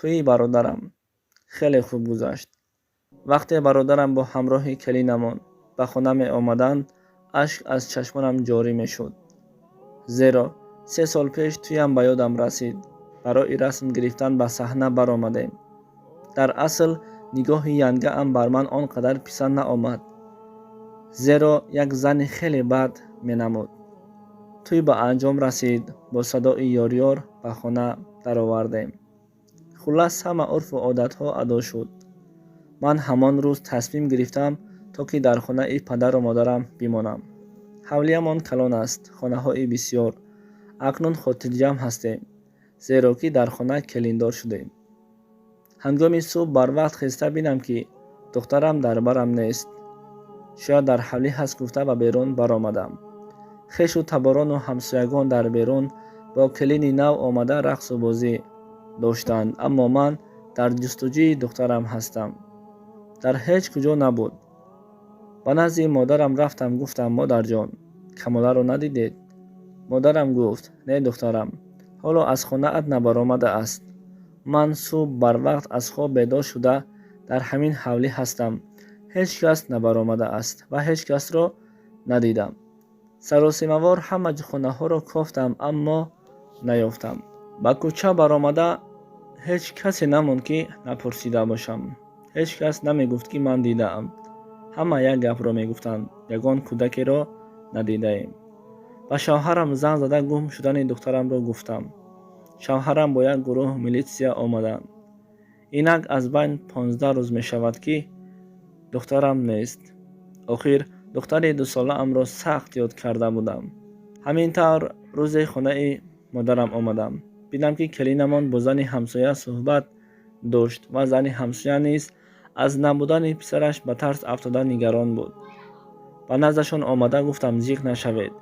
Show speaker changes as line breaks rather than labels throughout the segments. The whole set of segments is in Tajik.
Тӯйи бародарам хеле хуб гузашт. Вақте бародарам бо ҳамроҳи келинамон ба хона меомаданд, ашк аз чашмонам ҷорӣ мешуд. Зеро 3 сол пеш тӯям ба ёдам расид. Барои расм гирифтан ба саҳна баромадем. Дар асл нигоҳи янгаам бар ман он қадар писанд наомад, зеро як зани хеле бад менамуд. Тӯй ба анҷом расид, бо садои ёрёр ба хона даровардем. Хуллас, ҳама урфу одатҳо адо шуд. Ман ҳамон рӯз тасмим гирифтам, то ки дар хонаи падару модарам бимонам. Ҳавлиямон калон аст, хонаҳои бисьёр. Акнун хотирҷамъ ҳастем, зеро ки дар хона келиндор шудем. Ҳангоми субҳ барвақт хеста бинам, ки духтарам дар барам нест. Шояд дар ҳавлӣ ҳаст гуфта, ба берун баромадам. Хешу таборону ҳамсоягон дар берун бо келини нав омада рақсу бозӣ доштанд, аммо ман дар ҷустуҷӯи духтарам ҳастам. Дар ҳеҷ куҷо набуд. Ба назди модарам рафтам, гуфтам: «Модарҷон, Камоларо надидед?» Модарам гуфт: «Не, духтарам, ҳоло аз хонаат набаромадааст. Ман субҳ барвақт аз хоб бедор шуда дар ҳамин ҳавлӣ ҳастам. Ҳеҷ кас набаромадааст ва ҳеҷ касро надидам. Саросимавор ҳама хонаҳоро кофтам, аммо наёфтам. Ба кӯча баромада, ҳеҷ касе намонд, ки напурсида бошам. Ҳеҷ кас намегуфт, ки ман дидаам. Ҳама як гапро мегуфтанд: ягон кӯдакеро надидаем. Ба шавҳарам занг зада, гум шудани духтарамро гуфтам. Шавҳарам бо як гурӯҳ милитсия омаданд. Инак аз байн 15 рӯз мешавад, ки духтарам нест. Охир духтари дусолаамро сахт ёд карда будам. Ҳамин тавр рӯзе хонаи модарам омадам. Дидам, ки келинамон бо зани ҳамсоя суҳбат дошт ва зани ҳамсоя низ аз набудани писараш ба тарс афтода, нигарон буд. Ба наздашон омада гуфтам: «Зиқ нашавед,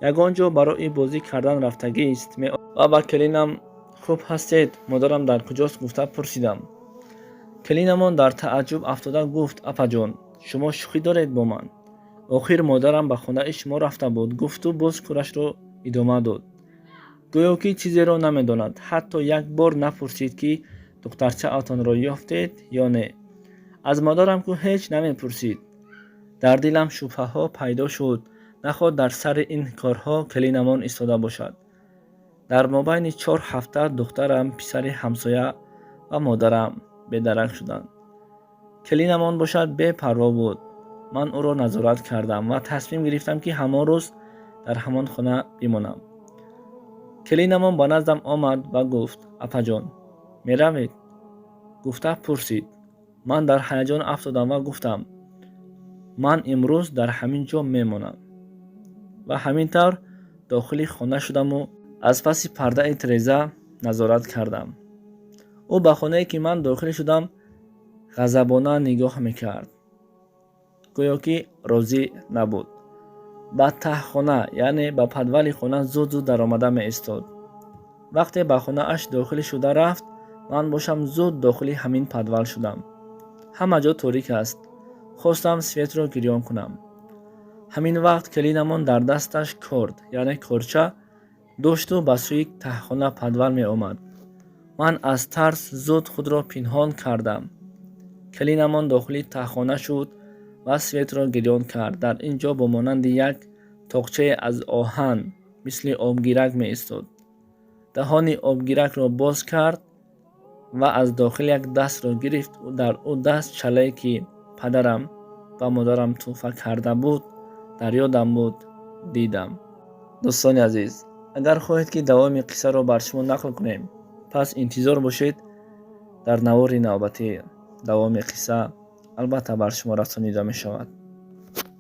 ягон ҷо барои бозӣ кардан рафтагист». Ва ба келинам: «Хуб ҳастед, модарам дар куҷост?» гуфта пурсидам. Келинамон дар тааҷҷуб афтода гуфт: «Апаҷон, шумо шӯхӣ доред бо ман? Охир модарам ба хонаи шумо рафта буд», гуфту боз корашро идома дод, гӯё ки чизеро намедонад. Ҳатто як бор напурсид, ки духтарчаатонро ёфтед ё не. Аз модарам ку ҳеҷ намепурсид. Дар дилам шубҳаҳо пайдо шуд: наход дар сари ин корҳо келинамон истода бошад. Дар мобайни 4 ҳафта духтарам, писари ҳамсоя ва модарам бедарак шуданд. Келинамон бошад, бепарво буд. Ман ӯро назорат кардам ва тасмим гирифтам, ки ҳамон рӯз дар ҳамон хона бимонам. Келинамон ба наздам омад ва гуфт: «Апаҷон, меравед?» гуфта пурсид. Ман дар ҳаяҷон афтодам ва гуфтам: «Ман имрӯз дар ҳамин ҷо мемонам». Ва ҳамин тавр дохили хона шудаму аз паси пардаи тиреза назорат кардам. Ӯ ба хонае, ки ман дохил шудам, ғазабона нигоҳ мекард, гӯё ки розӣ набуд. Ба таҳхона, яъне ба подвали хона, зуд зуд даромада меистод. Вақте ба хонааш дохил шуда рафт, ман бошам зуд дохили ҳамин подвал шудам. Ҳама ҷо торик аст. Хостам светро гирён кунам. Ҳамин вақт келинамон дар дасташ корд, яъне корча дошту ба сӯи таҳхона, подвал меомад. Ман аз тарс зуд худро пинҳон кардам. Келинамон дохили таҳхона шуд ва светро гирён кард. Дар ин ҷо бо монанди як тоқчае аз оҳан, мисли обгирак меистод. Даҳони обгиракро боз кард ва аз дохил як дастро гирифт. Дар ӯ даст чалае, ки падарам ба модарам тӯҳфа карда буд, дар ёдам буд, дидам. Дӯстони азиз, агар хоҳед, ки давоми қиссаро бар шумо нақл кунем, пас интизор бошед. Дар навори навбатӣ давоми қисса албатта бар шумо расонида мешавад.